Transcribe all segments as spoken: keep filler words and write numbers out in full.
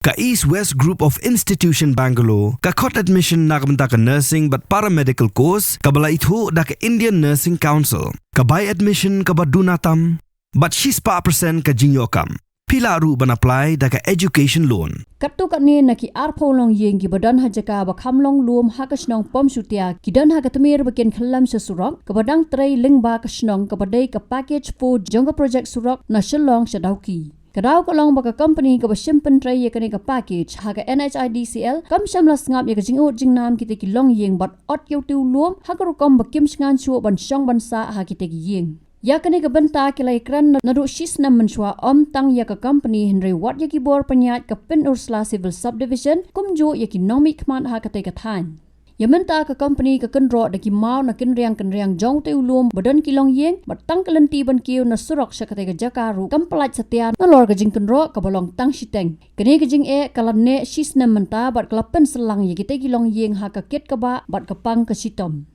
Ka East West Group of Institution Bangalore ka khot admission na ka bynta ka nursing bad paramedical course kaba la ithuh da ka Indian Nursing Council. Ka bai admission kaba duna tam bad shispah percent ka jingïoh kam. Phi lah ruh ban apply da ka education loan. Katto katne na ki arphew longïing kiba don ha jaka ba kham long lum ha ka shnong Pamshutia ki don ha ka tmier ba kin khyllem sha surok kaba dang trei lyngba ka shnong kaba dei ka package four jong ka project surok na Shillong sha Dawki. Ka daw ka long ba ka company kaba shim pyntrei ïa kane ka package ha ka N H I D C L kam shym la sngap ïa ka jingud jingnam kita ki longïing bad ot ïa utei u lum ha ka rukom ba kim shngaiñ shuh ban shong ban sah ha kita ki ïing. Ïa kane ka bynta ki la ïakren naduh shisnem mynshuwa ym tang ïa ka company hynrei wat ïa ki bor pynïaid ka Pynursla Civil Subdivision kumjuh ïa ki nongmihkhmat ha katei ka thaiñ. Ïa mynta ka company ka kynroh da ki maw na kynriang kynriang jong utei u lum ba don ki longïing bad tang ka lynti ban kiew na surok sha katei ka jaka ruh kam pyllait satia nalor ka jingkynroh kaba long tang shiteng. Kane ka jingeh ka la neh shisnem mynta bad ka la pynsyllangh ïa kitei ki longïing ha ka kit kaba bad ka pang ka shitom.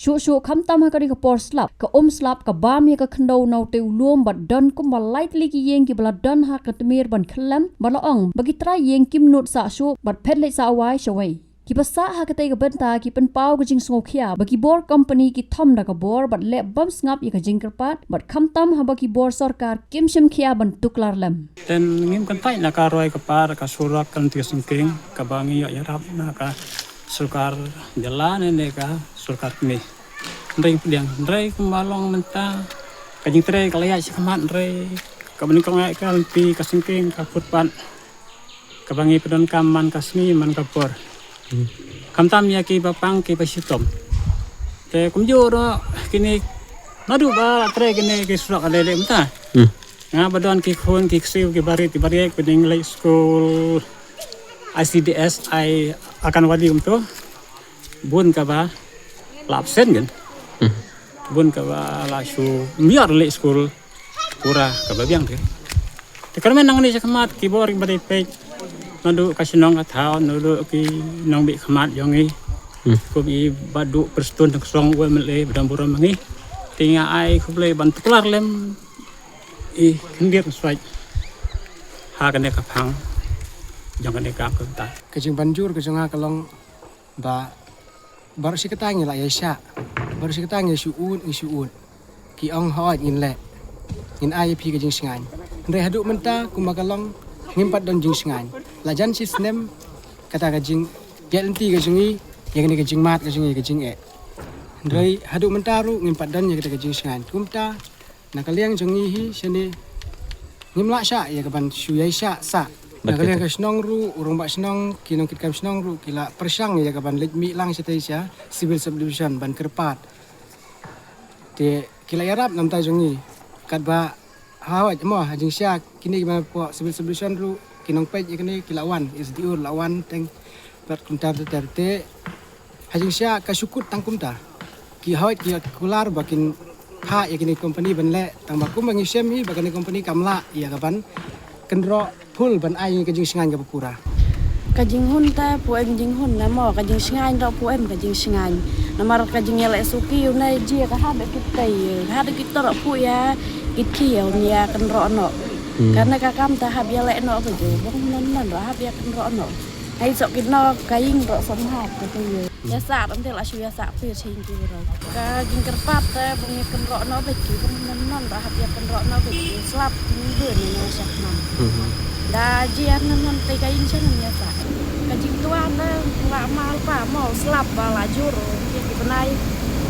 Shuh shuh khamtam ha kane ka por slap ka um slap ka bam ïa ka khyndew na utei u lum bad don kumba lai tylli ki ïing kiba la don ha ka tmier ban khyllem bad la ong ba ki trai ïing kim nud sah shuh bad phet leit sah wai shawei. Kiba sah ha katei ka bynta ki pynpaw ka jingsngewkhia ba ki bor company ki thom da ka bor bad leh bym sngap ïa ka jingkyrpad bad khamtam haba ki bor sorkar kim shim khia ban tuklar lem. Ten ngim kyntait na ka roi ka par ka surok kan ti sengking kaba ngi ïoh ïarap na ka sorkar jylla ne ne ka sorkar kmie. Hynrei pdiang hynrei kumba long mynta ka jingtrei ka la ïaid sha khmat hynrei kaba nyngkong ïaid ka lynti ka sengking ka footpath kaba ngi pyndonkam man ka sngi man ka por. Khamtam ïa kiba pang kiba shitom. Te kumjuh ruh kine naduh ba la trei kine ki surok ka lei lei mynta. Nga ba don ki khun ki ksiew ki barit ki bariat ba dang leit skul I C D S I Anganwadi kumto. Bun kaba la absent kan. Bun kaba la shu miar leit skul pura kaba biang te. Te kyrmen nangne sha khmat ki bor kiba dei peit naduh ka shnong ka thaw naduh ki nongbit khmat jong ngi. Kum i ba duh Prestone Tynsong u M L A ba dang burom ma ngi. Te nga ai khublei ban tuklar lem i khyndiat swait ha kane ka phang jong kane ka kynta. Ka jingbanjur ka jong nga ka long ba baroh shi katta ngi la ïaishah, baroh shi katta ngi shu ud ngi shu ud. Ki ong hooid ngin leh, ngin ai ïa phi ka jingshngaiñ. Hynrei haduh mynta kumba ka long ngim pat don jingshngaiñ. La jan shi snem kata ka jingïaid lynti ka jong ngi ïa kane ka jingmad ka jong ngi ka jingeh. Hynrei haduh mynta ruh ngim pat don ïa kata ka jingshngaiñ. Kumta na ka liang jong ngi hi shane ngim lah shah ïa ka ban shu ïaishah sah. Na ka liang ka shnong ruh u rangbah shnong ki nongkitkam shnong ruh ki la pyrshang ïa ka ban leit mih lang shatei sha Civil Subdivision ban kyrpad. Te ki la ïarap na ka bynta jong ngi katba hooid mo ha jingshisha kine kiba na pdeng Civil Subdivision ruh ki nongpeit ïa kine ki la wan, S D O la wan teng bad kumta ter ter te ha jingshisha ka shu kut tang kumta. Ki hooid ki kular ba kin phah ïa kine company ban leh tang ba kumba ngi shem hi ba kane company kam lah ïa ka ban kynroh full ban ai ka jingshngaiñ kaba pura. Ka jinghun te pu em jinghun na mo ka jingshngaiñ ruh pu em ka jingshngaiñ. Namar ka jingïaleh suki une ji ka hap da ki tei hap da ki torok pu ïa ki ki ïa un ïa kynroh noh. Kane ka kam te hap ïaleh noh ba ju bong nan nan ruh hap ïa kynroh noh. Ai sok ki nok ka ïing ruh sam hap ka te ïa. Ïa sah ruh te la shu ïa sah phi sing ki ruh. Ka jingkyrpad te bong ïa kynroh noh bad ki bong nan nan ruh hap ïa kynroh noh bad ki slap ni bun ni na sah nan. Da ji an nan nan te ka ïing sah nan ïa sah. Ka jingtwa te la mal pa mo slap ba la jur ki ki bnai.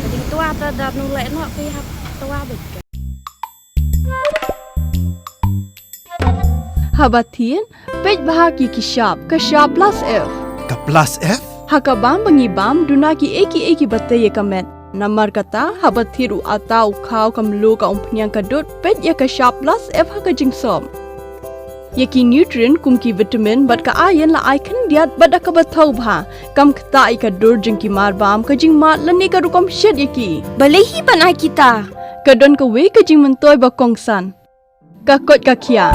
Ka jingtwa te da nu leh noh ki hap twa bad ki. Haba thied, peit bha ki ki shap, ka shap plus F. Ka plus F? Ha ka bam ba ngi bam, duna ki ei ki ei kiba tei ïa ka met. Namar kata, haba thied u atta u khaw ka mluh ka umphniang ka dud, peit ïa ka shap plus F ha ka jingsop. Ïa ki nutrient kum ki vitamin bad ka iron la ai khyndiat bad da kaba thaw bha. Kam ktah ïa ka dur jong ki mar bam ka jingmad lane ka rukom shet ïa ki. Balei hi ban ai kita? Ka don kawei ka jingmyntoi ba kongsan. Ka koit ka khiah.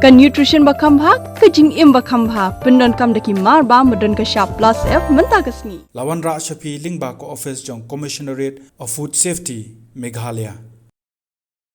Ka nutrition ba kham bha, ka jingim ba kham bha, pyndonkam da ki mar bam ba don ka shap plus F mynta ka sngi. La wanrah sha phi lyngba ka office jong Commissionerate of Food Safety, Meghalaya.